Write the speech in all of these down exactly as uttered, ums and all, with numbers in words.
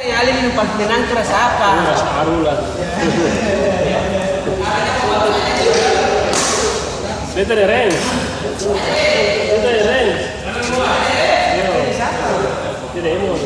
Ale minum pake nangka rasa apa? Rasa aru lah. Beta ada range. Beta ada range. Yo. Tidak emo.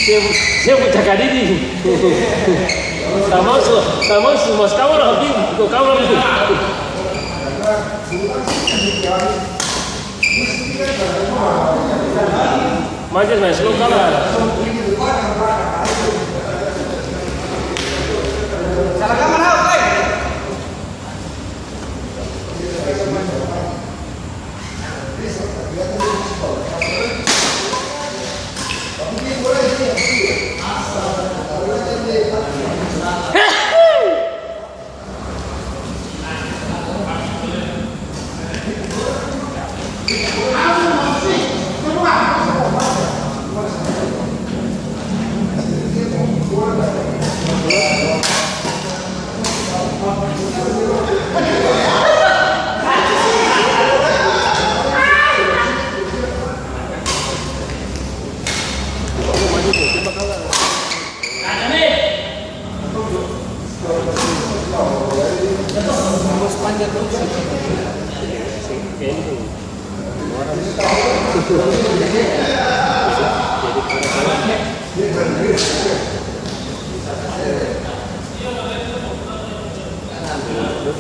Dia, dia pung cakadidi. Tamang su, tamang su mas kamar, tapi iko kamar. Majes main slow kalah. Salah kamar, ah, oke.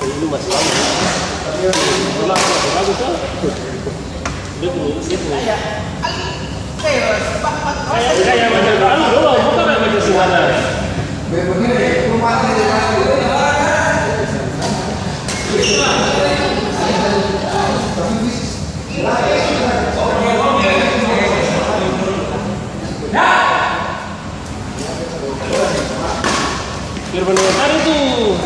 Ini masih lama. Ini masih bagus, kan? Dia punya, dia punya. Kayak, kayak macam anu, dong, bukan kayak macam sederhana. Biar bener tadi tuh.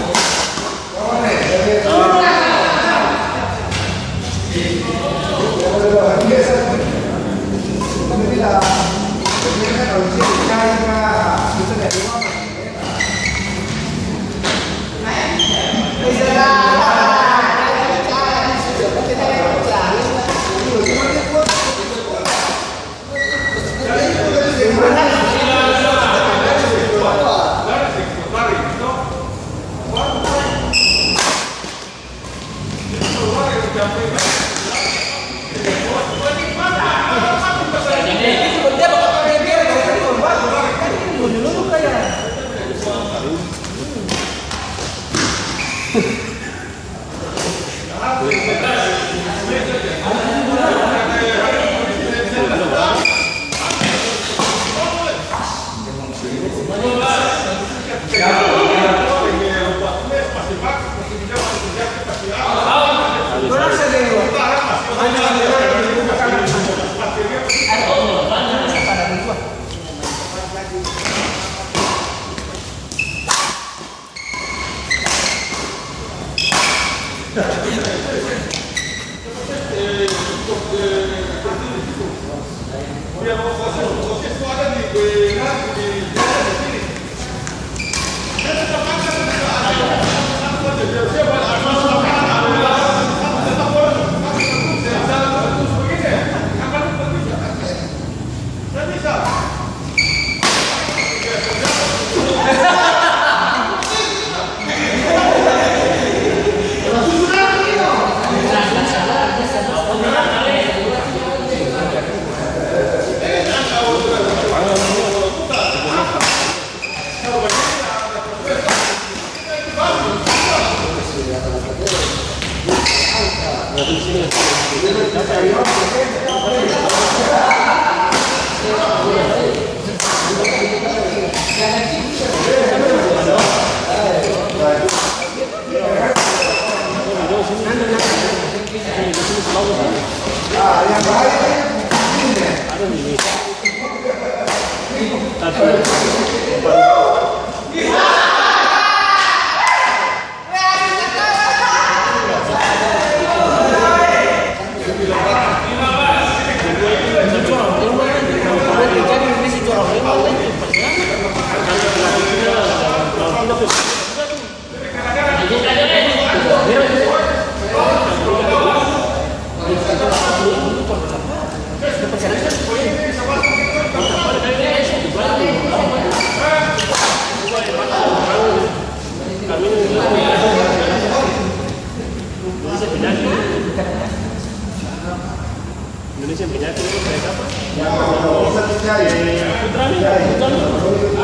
Indonesia penyakit itu kayak apa? Yang mau bisa dicari. Eh, putra nih, putra nih. Tapi,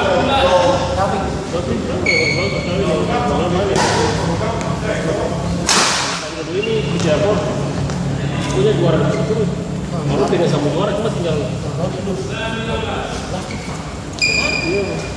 tapi, tapi, tapi, tapi, tapi, tapi, ini bisa apa? Punya juara terus. Baru tidak sama juara, cuma tinggal. Iya.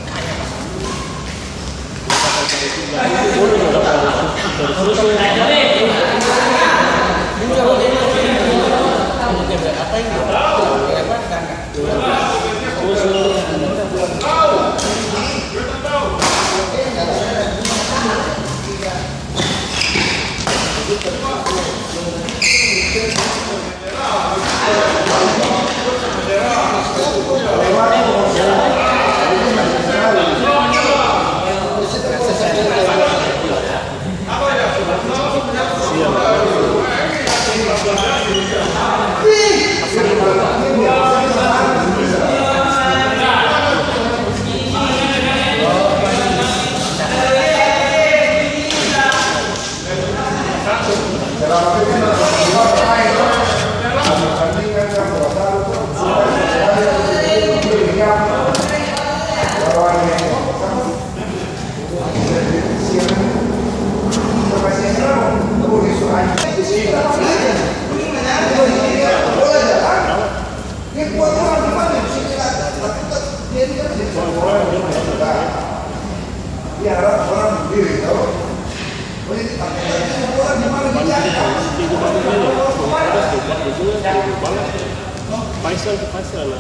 Faisal tu Faisal lah.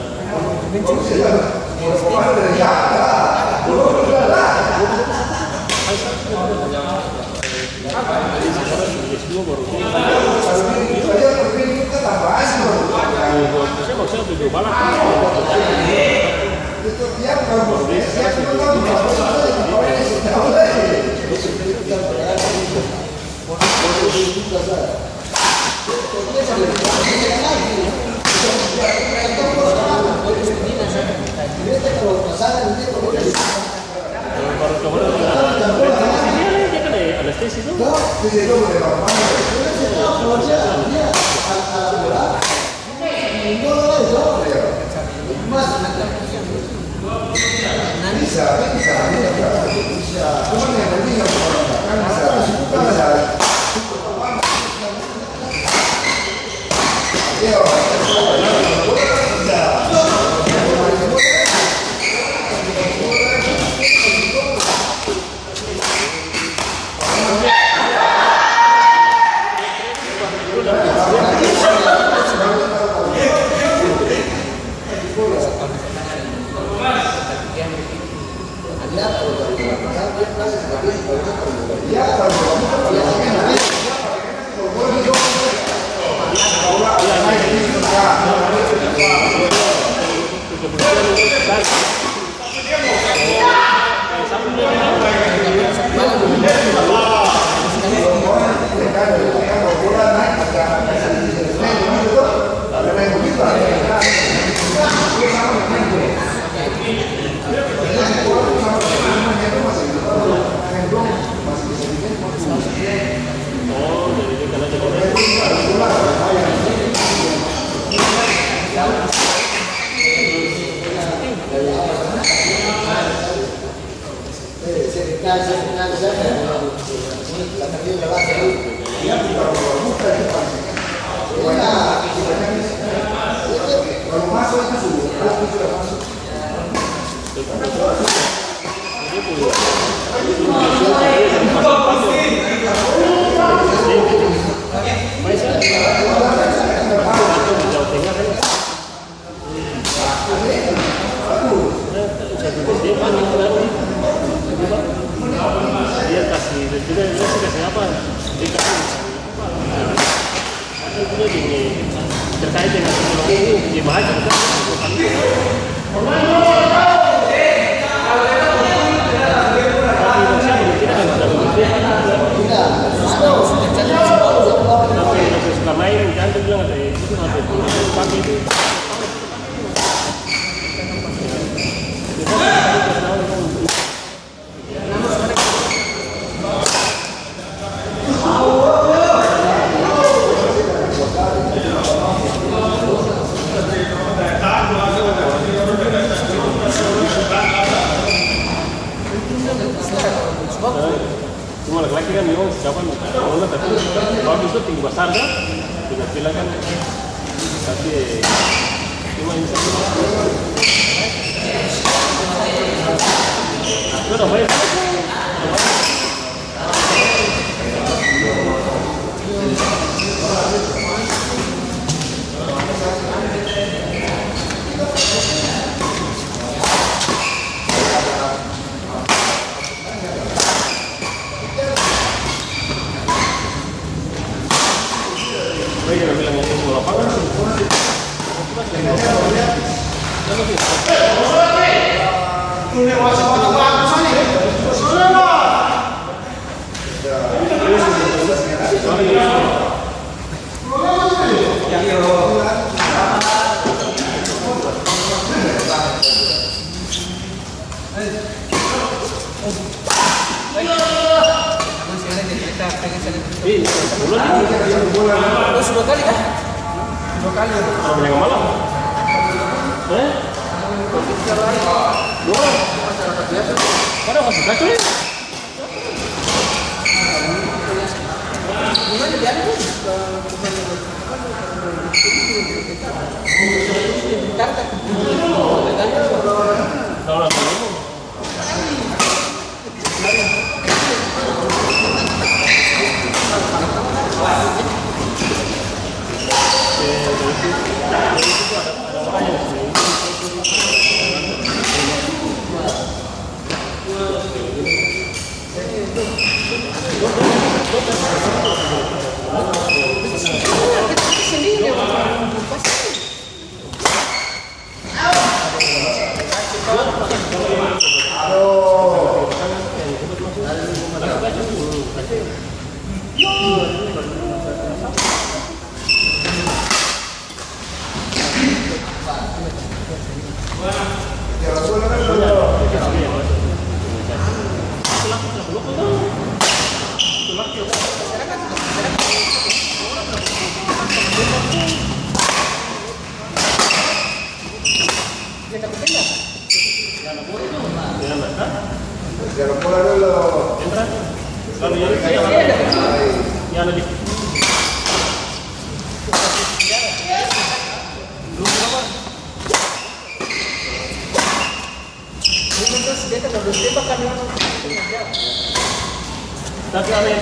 Baru coba anestesi, dia kan anestesi tu. Dia kasi, dia, dia kasi apa? Dia kasi. Terkait dengan ini, bahas juga. Tapi suka main, jangan bilang, "Eh, itu nanti pakai itu." Cuma laki-laki kan memang siapa nih? Kalau tapi bagus tuh tinggi besar kan? Tinggal bilang kan. Tapi, eh, cuma ini satu. Itu udah baik. Iya, bulan ini. Oh, su dua kali kah? Dua kali. Sama yang malam? Eh? Dua. Ada masih kacau ini? Tapi ada yang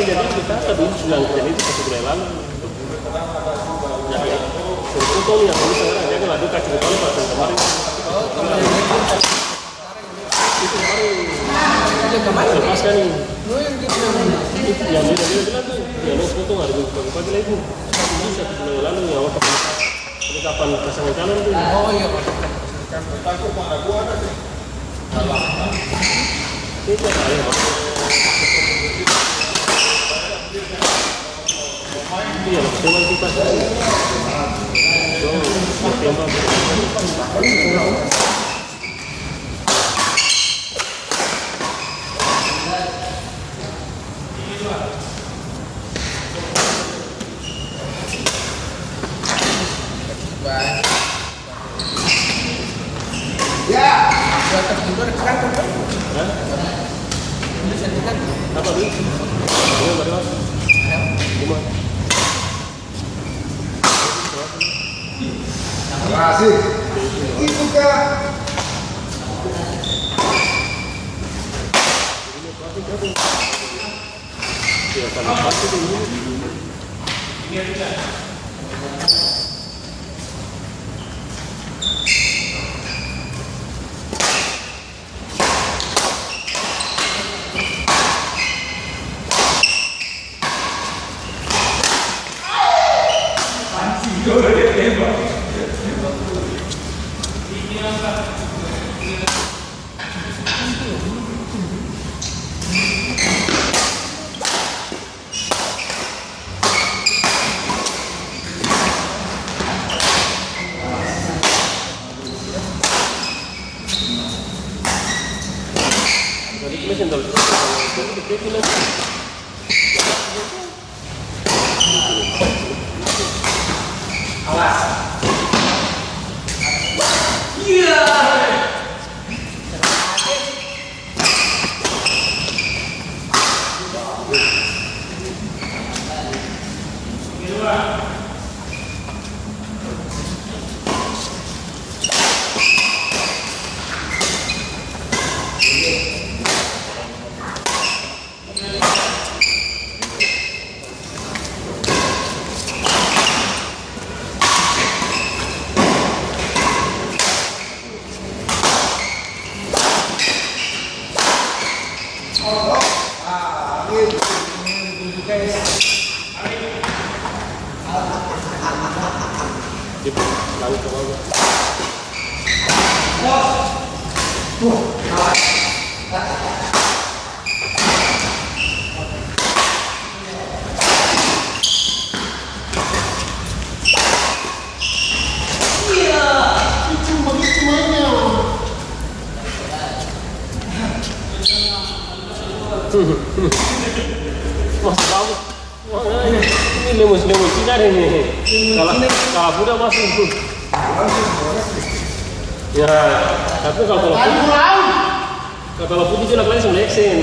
Kejadian kita tadi bilang kejadian itu satu bulan lalu. Jadi, sebetulnya yang bisa orang jaga lah, dia kasih tahu pas kemarin. Itu kemarin. Iya, kemarin. Lepas kan ini. Oh, yang dia bilang. Itu yang dia, dia bilang tuh, ya, lo potong hari Minggu pagi-pagi lagi. Bisa, lalu yang waktu ini kapan pasangan calon tuh? Oh, iya, Pak. Itu, Pak, ya. Iya, Pak, tembak sih, Pak. Tuh, tembak. Apa, Bi? Ini, Bang. Terima kasih. Itu kah? Masih bagus. Wah, ini lemus-lemus Cina deh nih. Kalau, kalau muda masih. Ya, tapi kalau, kalau putih, kalau putih dia langsung leksen.